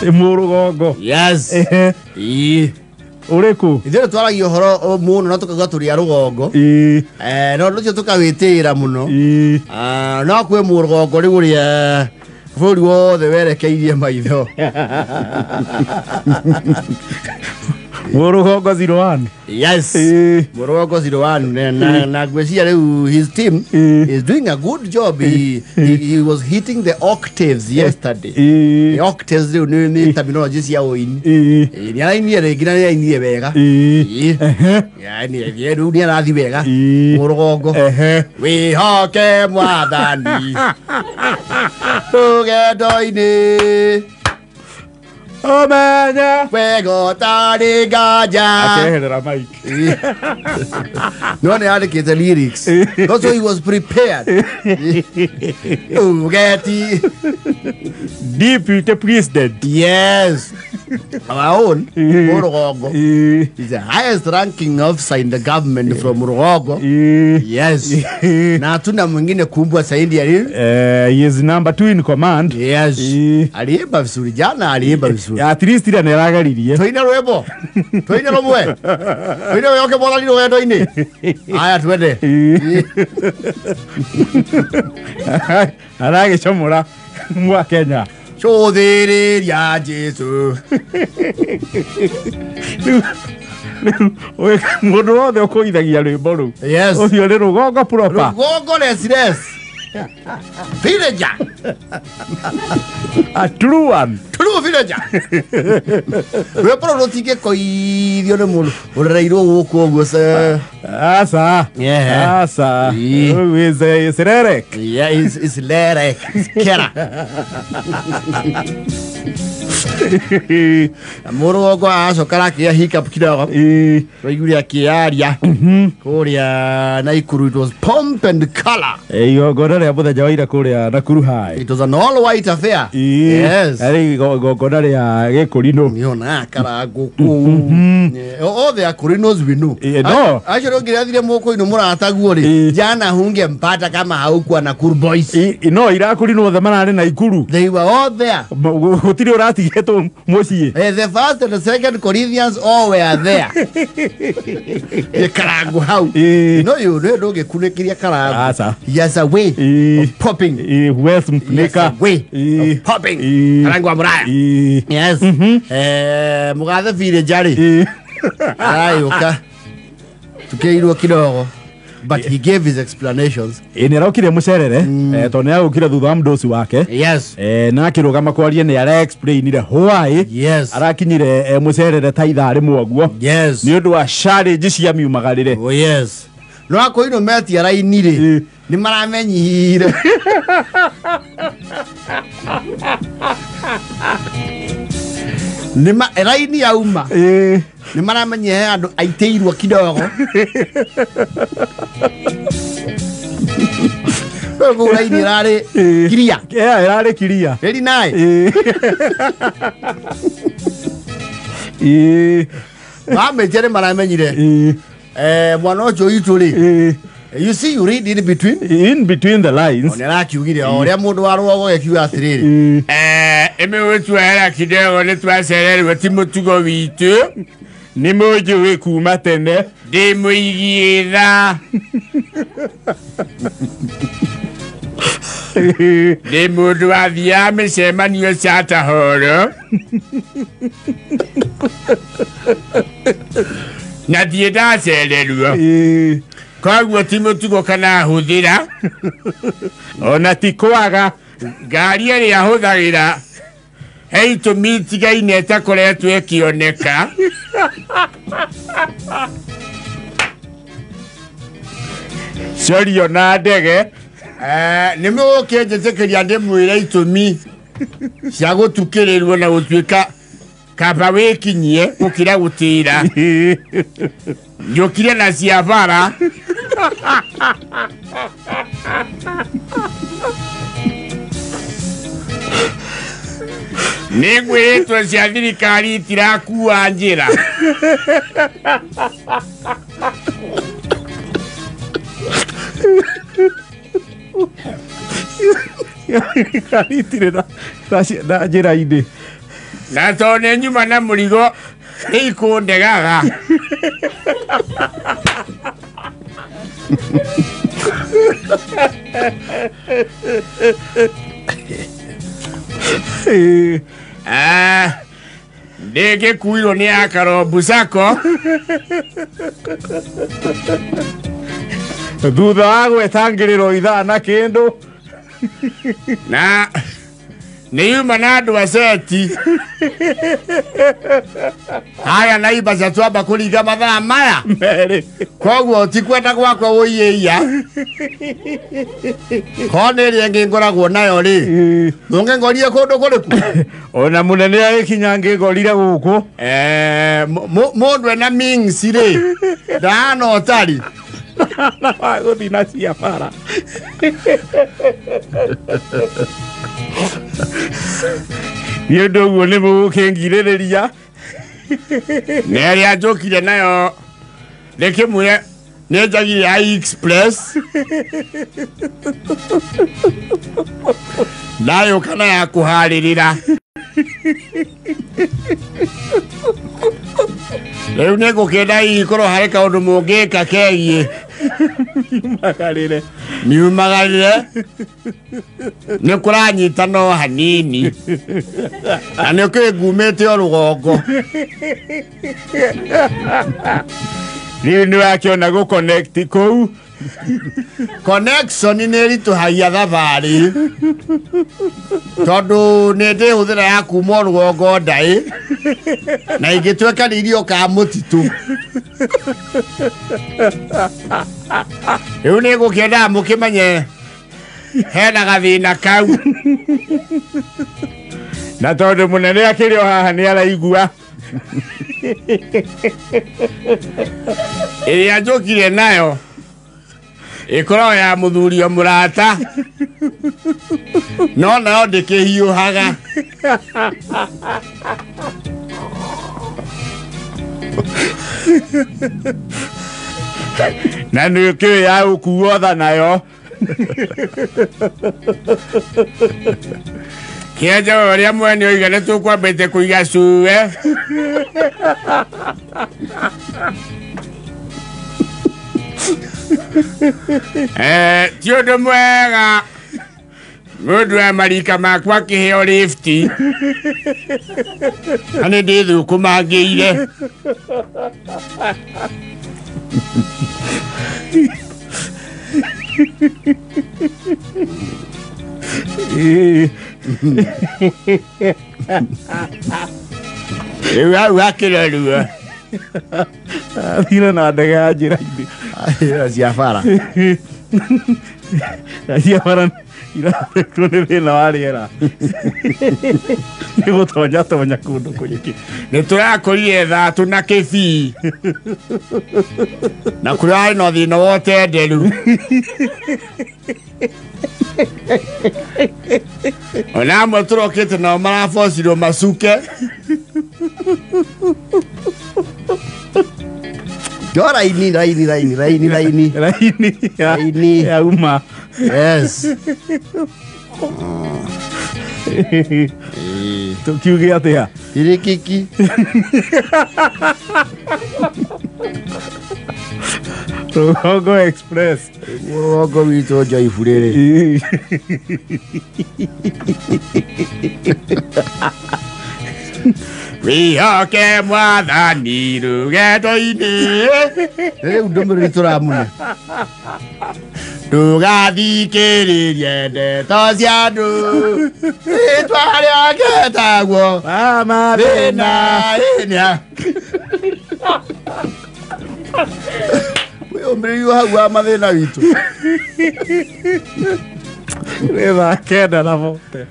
Mũrũgongo. Yes. Ĩĩ. Ũrĩkũ? Ithuĩ twaragia ũhoro mũno na tũkauga tũrĩ a rũgongo. Ĩĩ. No ũcio tũkawĩtĩĩra mũno. Ĩĩ. No kwĩ mũrũgongo rĩu ũrĩa bũrũri wothe werekeirie maitho. Mũrũgongo 01. Yes. Ĩĩ. Mũrũgongo 01 na ngwĩciria rĩu his team is doing a good job. He was hitting the octaves yesterday. Ĩĩ. The octaves rĩu nĩ terminology cia ũini. Ĩĩ. Nĩ arainire rĩngĩ na nĩ arainire wega. Ĩĩ. Ĩĩ. Ehe. Yaani rĩu nĩ arathi wega. Ĩĩ. Mũrũgongo. Ehe. Wĩhoke mwathani rũgendo-inĩ Ũmenye. wega ũtarĩ nganja. Akeherera mic. No nĩ andĩkĩte lyrics. Also he was prepared. Ugeti. Deputy President. Yes. Our own Mũrũgongo. Ĩĩ. He's the highest ranking officer in the government from Murugongo. Ĩĩ. Yes. Na hatuna mwingine kubwa zaidi ya yeye. He is number 2 in command. Yes. Ĩĩ. Aliimba vizuri jana, aliimba vizuri. At least ira nĩarageririe. Tuine rwimbo. Tuine rũmwe. Tuine wĩhoke mwathani rũgendo-inĩ. Aya twende. Ĩĩ. Aragĩcomora mwa Kenya. Cũthĩrĩria Jesũ. Rĩu mũndũ wothe ũkũithagia rwĩmbo rũu. Yes. Ũcio nĩ rũgongo proper. Rũgongo less less. Villager. A true one. True villager. Rwĩmbo rũu rũtingĩkoithio nĩ mũndũ ũrereirwo gũkũ ũguo se. Asa. Yeah. Asa. Ĩĩ. Rĩu is lerek. Yeah, it's lerek. It's kera. Mũrũgongo acoka arakĩgĩa hiccup kidogo. Ĩĩ. Twaiguire akĩaria kũrĩa Naikuru. It was pomp and color. Igongona rĩa mũthenya wa ira kũrĩa Nakuru High. It was an all white affair. Ĩĩ. Yes. Arĩ igongona rĩa gĩkũrinũ. Niona karango kũu. All the Akurinos we know. Ĩĩ, no. Acio ũngĩrathire mũkũinũ mũrataguo rĩ, Ĩĩ. jana hungempata kama haukuwa Nakuru boys. Ĩĩ, no irakũrinũ othe mararĩ Naikuru. They were all there. Gũtirĩ ũratigĩtwo mũciĩ. The first and the second Corinthians all were there. Nĩ karango hau. Ĩĩ. No you nĩ ndũngĩkunĩkĩria karango. Aca. He has a way Ĩĩ. of popping. Ĩĩ, West He has Mfunĩka. a way Ĩĩ. of popping. Ĩĩ. Karango wa mũraya. Ĩĩ. Yes. Mũgathe Villager rĩ. Ĩĩ. Arayũka. Tukĩirwo kidogo. But he gave his explanations. Ĩĩ, nĩ araukire mũcerere tondũ nĩ agũkire thutha wa mũndũ ũcio wake. Yes. Na akĩrũgama kwaria nĩ ara explainire why Yes. arakinyire mũcerere ta ithaa rĩmwe ũguo Yes. nĩ ũndũ wa challenge cia miumagarĩre. Oh yes. No akoino metia raini rĩ. Ĩĩ. Nĩ maramenyire. Nĩ ma raini yauma. Ĩĩ. Nĩ maramenyire he andũ aitĩirwo kidogo. Rĩu raini ĩrarĩ Ĩĩ. kiria. Yeah, ĩrarĩ kiria. Very nice. Ĩĩ. Ĩĩ. Mamĩtia nĩ maramenyire. Ĩĩ. Mwana ũcio witũ rĩ. Ĩĩ. You see you read in between. In between the lines. Nĩ arakiugire o ũrĩa mũndũ wa rũgongo gĩkiuga atĩrĩrĩ. Ĩĩ. Ĩmĩgũtuoera kidogo nĩ twacererwo ti mũtugo witũ. Nĩ mũnjũĩ kuma tene. Ndĩ mũigi tha. Ndĩ mũndũ wathiaga mĩcemanio Chatahoro. Na ndirĩ ndacererwo. Ĩĩ. Koguo ti mũtugo kana hũthĩra. Ona ti kwaga. Ngari ĩrĩa hũthagĩra he itũmi itigaine ĩtakoretwo ĩkĩoneka. Corio na ndege. Nĩ mũgũkĩnjĩtĩkĩria ndĩmwĩre itũmi cia gũtukĩrĩrwo na gũtuĩka Kaba wĩkinyie gũkĩra gũtĩra. Njũkire na cia bara. Nĩ ngwĩrĩtwo cia thirikari itirakua njĩra. Ngari itirĩ na njĩra-inĩ. Na tondũ nĩ nyuma na mũrigo nĩ ikũndegaga. Ndĩngĩkuirwo nĩ akarombu sako. Thutha wa gwetangĩrĩrwo ithaa na kĩndũ. Na nĩ yuma na andũ a seti. Haya Naivasha twamba kũringa mathaa maya merĩ. Koguo ti kwenda gwakwa wũiyĩia. Ko nĩ ĩrĩa ĩngĩ ngoragwo nayo rĩ, ũngĩngorie kũndũ kũrĩkũ? Ona mũnene agĩkinya ngĩngorire gũkũ. Mũndũ ena mings rĩ, ndahana ũtari. Na wa gũthiĩ na cia bara. Nĩ ũndũ ũguo nĩ mũgũkĩngirĩrĩria. Na ĩrĩa njũkire nayo ndĩkĩmwĩre nĩ njagire ya Express. Ndayũka na ya kũharĩrĩra. Rĩu nĩ ngũkĩenda hihi korwo harĩ kaũndũ mũngĩka kegiĩ. Miumagarĩre. Miumagarĩre. Nĩ kũranyita no hanini. Na nĩ ũkĩũĩ ngumĩte o rũgongo. Rĩu nĩ wakĩona gũ connect kũu. Connection nĩ ĩritũhagia thabarĩ. Tondũ nĩ ndĩhũthĩra ya kuma rũgongo ndaĩ. Na ingĩtuĩka nĩ irio ka mũtitũ. Rĩu nĩ ngũkĩendaga mũkĩmenye hena gathĩna kau. Na tondũ mũnene akĩrĩ o haha nĩ araigua. Ĩrĩa njũkire nayo ĩkoragwo ya mũthuri o mũrata. No nayo ndĩkĩhiũhaga. Na nĩ ũkĩũĩ ya gũkuo tha nayo. Kĩenja ũrĩa mwene oiga nĩ tũkwambĩte kũiga cuwe. Ti ũndũ mwega mũndũ wa marika makwa akĩheo lifti. Na nĩ ndĩthũkũmangĩire. Rĩu hau hakĩrorwo. Athire na ndege ya njĩra-inĩ. Cia bara. Cia bara irathũkio nĩ thĩna wa rĩera. Nĩ gũtonya tonya kũndũ kũingĩ. Nĩ tũrakũrire thatũ na kĩbii. Na kũrarĩ na thĩna wa ũtenderu. Ona amwe tũrokĩte nao marabocirwo macuke. Jo raini raini raini raini raini. Raini Raini. ya uma. Yes. Tũkiuge atĩa? Tirikiki. Rũgongo Express. Rũgongo witũ Njoibu rĩrĩ. Wĩhoke mwathani rũgendo-inĩ. Rĩu ndũmĩrĩri tũramũne. Ndũgathikĩrĩrie ndeto cia andũ. Rĩtwa rĩake etagwo Wa mathĩna. Thĩna. Wĩyũmĩrĩrie hau wa mathĩna witũ. Nĩ thaa 9 na bote.